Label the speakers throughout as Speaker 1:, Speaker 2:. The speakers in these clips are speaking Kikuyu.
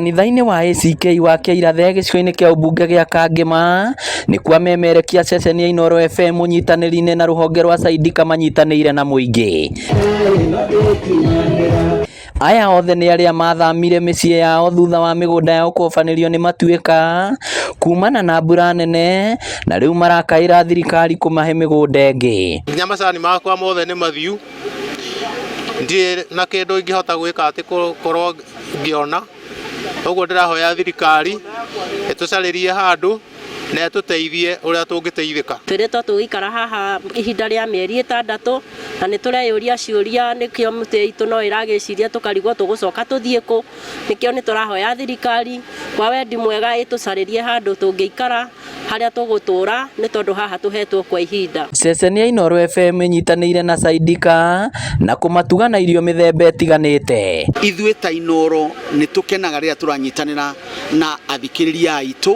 Speaker 1: Kanitha-inĩ wa ACK wa Kĩairathee gĩcigo-inĩ kĩa ũmbunge gĩa Kangĩma nĩkuo amemerekia ceceni ya Inooro FM ũnyitanĩri-inĩ na rũhonge rwa Saidika manyitanĩire na mũingĩ. Aya othe nĩ arĩa mathamire mĩciĩ yao thutha wa mĩgũnda yao kũhobanĩrio nĩ matuĩka kumana na mbura nene na rĩu marakaĩra thirikari kũmahe mĩgũnda ĩngĩ.
Speaker 2: Nginya macani makwa mothe nĩ mathiu, ndirĩ na kĩndũ ingĩhota gwĩka atĩ gũkorwo ngĩona, ũguo ndĩrahoya thirikari ĩtũcarĩrie handũ na ĩtũteithie ũrĩa tũngĩteithĩka.
Speaker 3: Twĩrĩtwo tũgũikara haha ihinda rĩa mĩeri 6 na nĩ tũreyũria ciũria nĩkĩo mĩtĩ itũ no ĩragĩciria tũkarigwo tũgũcoka tũthiĩ kũ. Nĩkĩo nĩ tũrahoya thirikari kwa wendi mwega ĩtũcarĩrie handũ tũngĩikara harĩa tũgũtũra nĩ tondũ haha tũhetwo kwa ihinda.
Speaker 1: Ceceni ya Inooro FM ĩnyitanĩire na Saidika na kũmatuga na irio mĩthemba ĩtiganĩte.
Speaker 4: Ithuĩ ta Inooro nĩ tũkenaga rĩrĩa tũranyitanĩra na athikĩrĩria aitũ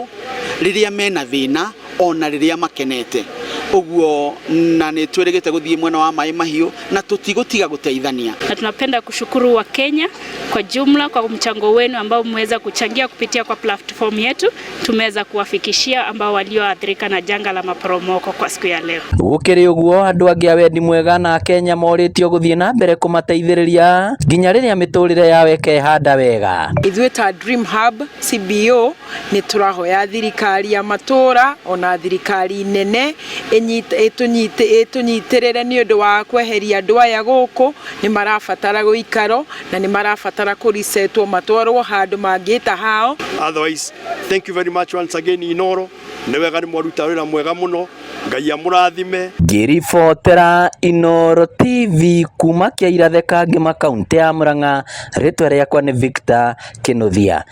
Speaker 4: rĩrĩa mena thĩna ona rĩrĩa makenete ũguo, na nĩ twĩrĩgĩte gũthiĩ mwena wa Maĩ Mahiũ na tũtigũtiga gũteithania.
Speaker 5: Na tunapenda kushukuru Wakenya kwa jumla kwa mchango wenu ambao mmeweza kuchangia kupitia kwa platform yetu. Tumeweza kuwafikishia ambao walioathirika na janga la maporomoko kwa siku ya leo.
Speaker 1: Gũkĩrĩ ũguo, andũ angĩ a wendi mwega na Akenya morĩtio gũthiĩ na mbere kũmateithĩrĩria nginya rĩrĩa mĩtũrĩre yao ĩkehanda wega.
Speaker 6: Ithuĩ ta Dream Hub CBO nĩ tũrahoya thirikari ya matũra ona thirikari nene ĩtũnyitĩrĩre nĩ ũndũ wa kweheria andũ aya gũkũ. Nĩ marabatara gũikaro na nĩ marabatara kũrisetwo matwarwo handũ mangĩta hao.
Speaker 7: Otherwise, thank you very much once again, Inooro. Nĩ wega, nĩ mwaruta wĩra mwega mũno, Ngai amũrathime.
Speaker 1: Ngĩribotera Inooro TV kuma Kĩairathe, Kangĩma, kaũntĩ ya Murang'a, rĩtwa rĩakwa nĩ Victor Kĩnuthia.